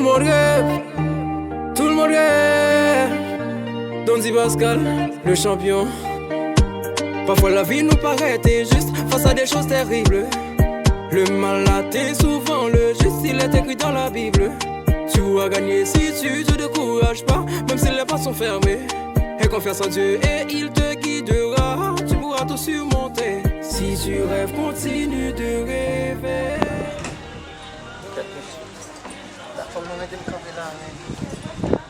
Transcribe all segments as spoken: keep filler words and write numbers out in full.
Tout le monde rêve, tout le monde rêve. Dondy Pascal, le champion. Parfois la vie nous paraît injuste face à des choses terribles. Le mal atteint souvent le juste, il est écrit dans la Bible. Tu pourras gagner si tu te décourages pas, même si les portes sont fermées. Aie confiance en Dieu et il te guidera. Tu pourras tout surmonter. Si tu rêves, continue de rêver. Dakò, mwen mete m kanpe la, men.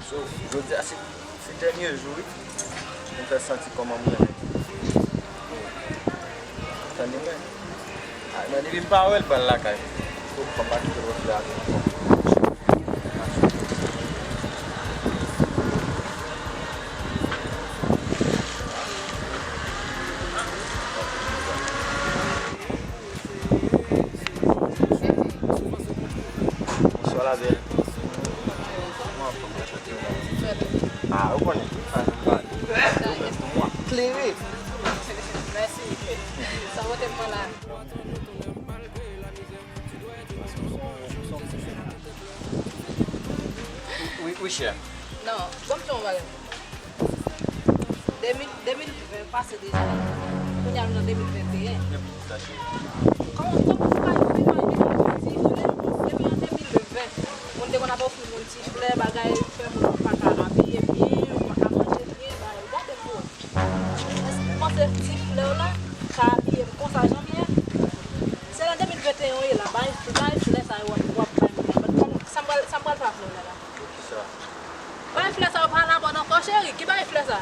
So, jodi a se, se dènye jou, wi. Pou m fè santi kòman m renmen. Tande mwen. Ay, mwen, depi m pa wè l, pral lakay. So, fò m pa kite l wè flè a tou ankò. Bonswa, la bèl. Kòman w ap fè m chante w la? Ah, ou konnen. Klere. Mèsi. Sa pote m la. Wi, wi, chè. Non, ban m di w yon bagay. De mil, de mil ven pase deja. Kounye a nou nan de mil venteyen. Kòman, kòman ou ka imajine yon ti flè depi an de mil ven? Moun te konn ap ofri moun ti flè, bagay, fè moun pa ka abiye byen, ou pa ka manje byen, bagay. Gade m pou wè. Èske ou panse ti flè w la ka abiye m konsa jan m ye? Se nan de mil venteyen ou ye la, bay, bay flè sa yo w ap, w ap bay moun nan. Sa m pral, sa m pral fè a flè w la la? Pou kisa? Bay flè sa yo pa lamòd ankò, cheri. Ki bay flè sa?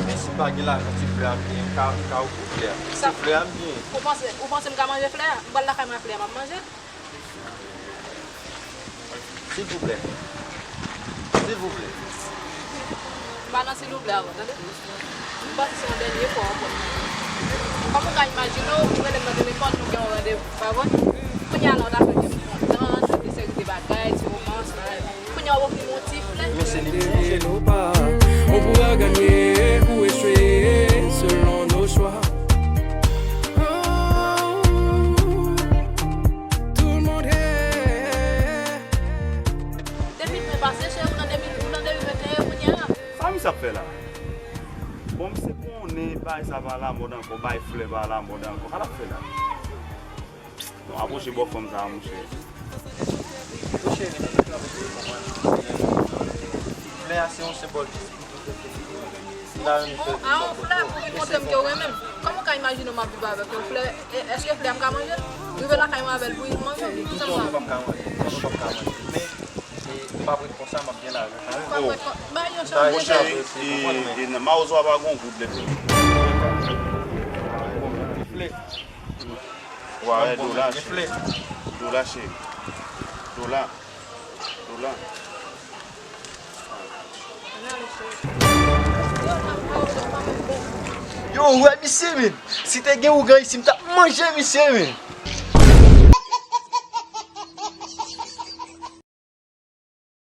Men si m pa gen lajan, ti flè a m genyen, m ka, m ka ofri flè a. Ti flè a m genyen. Ou panse, ou panse m ka manje flè a? M pral lakay mwen, flè a m ap manje l. Silvouplè. Silvouplè. M pa nan silvouplè ankò, tande. M panse se yon dènye fwa ankò. Kòman w ka imajine w, ou rele m nan telefòn, nou gen yon randevou, pa vre? Kounye a la, w ta fè gen kontan, tout de seri de bagay, ti romans, bagay. Kounye a, w ofri m yon ti flè. Men se li ki manje. On pourra gagner ou échouer selon nos choix. Oh, tout le monde est. Depi mwen pase, cheri, ou nan de mil, ou nan de mil venteyen, kounye a. Sa misye ap fè la? Bon, misye konnen bagay sa pa lamòd ankò, bay flè pa lamòd ankò. Sa l ap fè la? Non, apwoche bò fanm sa a, monchè. Monchè, men, flè a se yon senbòl de spirityalite. Bon, a yon flè pou li montre m ke w renmen m. Kòman w ka imajine w m ap viv avèk yon flè? E, èske flè a m ka manje l? Rive lakay mwen avè l pou li manje l? Kisa m ka fè? Non, non, w p ap ka manje. Non, non, w p ap ka manje. Men, e, m p ap ret konsa, m ap gen lajan. Ou p ap ret kon-, bay yon chans deja. Monchè, e, e, nan mawozo a pa gon goud lè fini. Flè. Wa, e dola, cheri. Dola, cheri. Dola. Dola. Yo, ou wè misye, men. Si te gen ougan isi, m t ap manje misye, men.